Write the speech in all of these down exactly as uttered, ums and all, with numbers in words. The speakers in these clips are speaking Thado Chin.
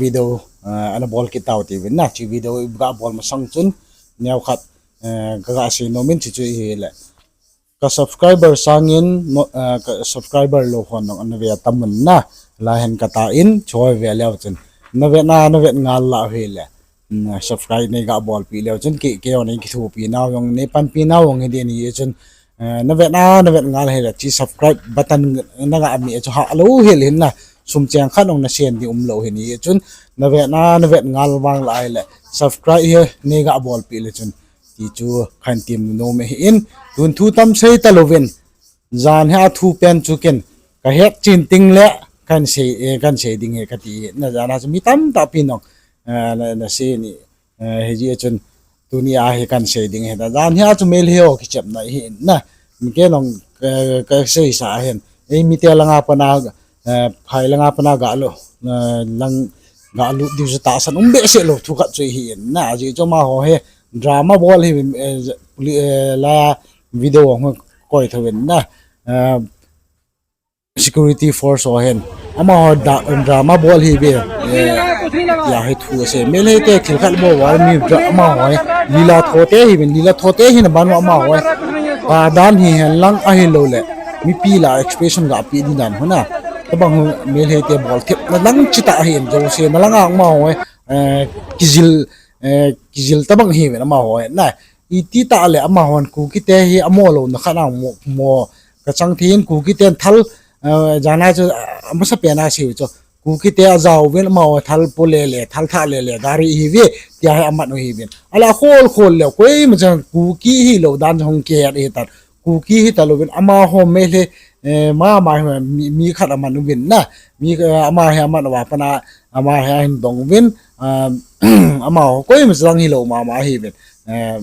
video, eh, ana bol kit tau tiuvin na, hiche video iga bol masang chun, neokhat, eh, kaga sei nom in hiche chu ahile. Ka subscriber sangin, eh, ka subscriber lou hon jong ana ve tam un na, lahen kata in, hiche ve leu chun. Na vet na, na vet ngal lah ahile. Mm, subscribe neiga bolpeh leu chun, kei, kei jong nei kithopi nau jong, nei panpi nau jong hiding ahi chun, eh, na vet na, na vet ngal ahile, hiche subscribe button naga meh chu hah lou hel hin na, sum cheng khat jong na sen ding umlou hin ahi chun, na vet na, na vet ngal vang lah ahile, subscribe hi neiga bolpeh le chun, ti chu kahin tem nom ahin, tun thu tam sei talouvin, jan hi a thu pen chu ken, kahet chen teng le, kahin sei, eh, kahin sei ding ahi kati na, jan a chu mi tamtah pin jong, eh, na, na sei ni, eh, hijeh chun, tuni a hi kahin sei ding ahi ta, jan hi a chu Meitei ho kichepna ahi na, mi ken jong, eh, kaseisa ahin, eimite langa pana, eh, phai langa pana galut, eh, lang galut diu chu tahsan um behseh lou thu khat chu ahi na, ajeh chu amaho hi drama bol hi, eh, poli-, eh, la video hung koi thouvin na, eh, security force ho hin amaho da-, drama bol ahiuve, eh, tia hi thu asei. Meitei te thil khat bol uva mi dra-, amaho hi lila thote ahiuvin, lila thote ahina ban uva amaho hi, ah, dan hihen lang ahilouleh mipi lah a expression gapeh ding dan ho na, tobang hi Meitei te bol thepna lang chitah ahin, jouse na langa amaho hi, eh, kijil, eh, kijil tobang ahiuvin amaho hi na. Iti tah le amahon Kuki te hi amo louna khat a mo, mo kachang thei in, Kuki ten thal, eh, jan a chu, eh, amasapen a aseiu chu, Kuki te ajauvin, amaho thal po lele, thal thah lele, gari ahiuve, tia hi aman u ahiuvin. Ahile akhol khol leu, koima chan Kuki hilou dan hung kihet ahitan. Kuki hitalouvin, amaho Meitei, eh, mama hi mi, mi khat aman uvin na, mi, eh, ama hi aman uva pat a, ama hi ahin dong uvin, ah, amaho koima chan hilou mama ahiuvin. Eh,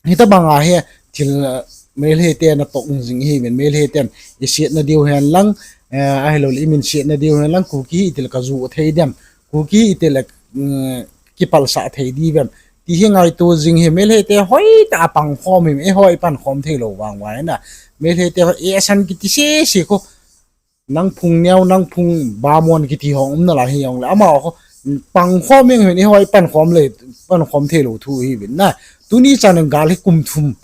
hitobang a hi thil, eh, Meitei te natoh jing ahiuvin, Meitei ten isetna diu hen lang, eh, ahilouleh iminsetna diu hen lang, Kuki hi itil kajoh thei dem, Kuki hi itil, mm, kipalsah thei diu vem, ti hi ngaito jing ahi. Meitei te hoitah a pangkhom ahi, eiho ipankhom theilou vang uva na. Meitei te ho, eh, asan kiti sese khu, nang phung neo, nang phung bamon kiti ho um nalai hijongle, amaho pangkhom jeng uvin, eiho ipankhom le, pankhom theilou thu ahiuvin na. Tuni chan in gal hi kum thum,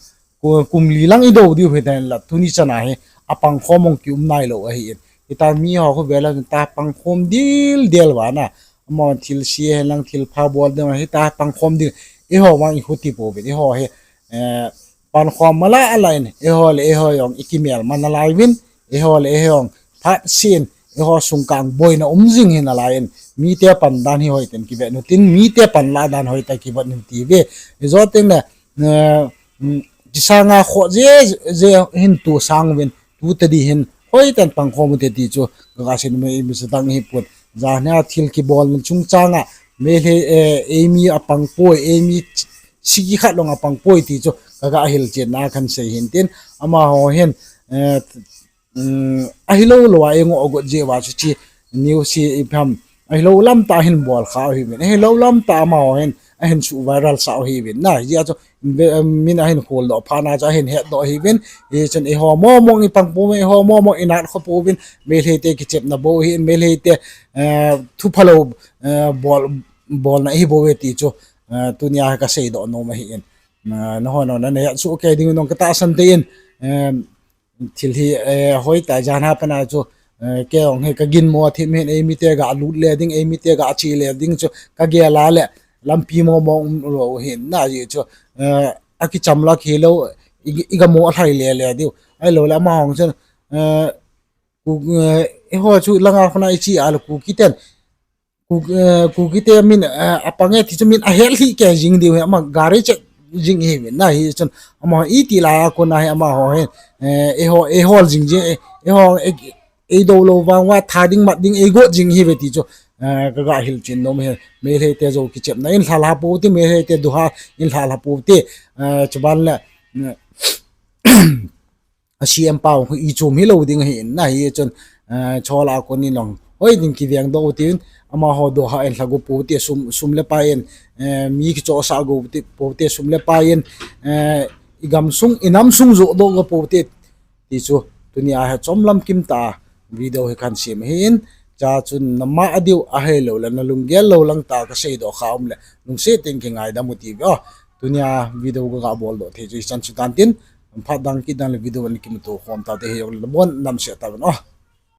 ku-, kum li lang idou diu ahitan la, tuni chan a hi apangkhom jong kium nailou ahin. Hita miho khu vele ta pangkhom dildel uva na. Amahon thilse hen lang thilpha bol ding, hita pangkhom ding. Eiho vang ikhuti pouvin, eiho hi, eh, pankhom mala ala in, eiho le eiho jong ikimel man nalai uvin, eiho le eiho jong phatseh in, eiho sungkang boina um jing hi nalai in, mite pan dan hi hoiten kivet un tin, mite pan lah dan hoitah kivet un tiuve. Ijou teng le, eh, mm, kisanga kho je, je hin tu sang uvin, tu tadi hin, hoiten pangkhom ute ti chu, kaga sei nom e, imacha dang hipon. Jan a thil kibolna chungchang a, Meitei, eh, eimi apang poi, eimi sigi khat jong apang poi ti chu, kaga hilchetna kahin sei hin tin, amaho hin, eh, um, ahilou lou a eingoh got jeh uva chu hiche news hi ipi ham, ahilou lam tah a ahin bol kha u ahiuvin, ahilou lam tah a amaho hin ahin su viral sah u ahiuvin na, hijeh a chu, be-, min ahin kholdoh phat na chu ahin hetdoh ahiuvin, hichun eiho momong ipang pouvin, eiho momong inat kho pouvin, Meitei te kichepna bou ahin, Meitei te, eh, thu phalou, eh, bol, bolna ahi bouve ti chu, eh, tunia kaseidoh nom ahin. Eh, nahon nana het soh kei ding un jong katahsan tei in, eh, thil hi, eh, hoitah jan a pat a chu, eh, kei jong hi kaginmo thim hin, eimite galut le ding, eimite gache le ding chu kagel a le, lampi momong um lou hin na, ajeh chu, eh, akicham lou, akilou, i, igamo lhai lele diu. Ahilouleh amaho chun, eh, Ku, eh, eiho chu langa khun a iche a le Kuki ten, Ku, eh, Kuki te min, eh, apang e ti chu min ahel lhih kei jing diu hi, ama gari chet jing ahiuvin na, hichun amaho iti lai a kona hi amaho hin, eh, eiho, eihol jing jing, eh, eiho, eh, eidou lou vang uva tha ding mat ding eigot jing ahiuve ti chu, eh, kaga hilchen nom e. Meitei te jou kichepna in lhalha pou te, Meitei te duha in lhalha pou te, eh, chuban le, eh, a C M pau khu ichom hilou ding ahin na, hichun, eh, chol a kon in jong hoi ding kiveng doh u tin, amaho duha in lhago pou te, sum, sum le pai in, eh, mi kichohsah go te, pou te, sum le pai in, eh, igamsung, inamsung joh doh go pou te, ti chu tunia hi chomlam kim tah a video hi kahin sem ahin, Chua chun nama adiu ahiloule nalunggel lou lang tah a kaseidoh kha um leh lungset in kingaidam u tiuve o. Tunia video kaga boldoh thei chu hichan chu tantin, phat dang kit dang le video a kimuto khom taute, hijongle nabon damsel tauvin o.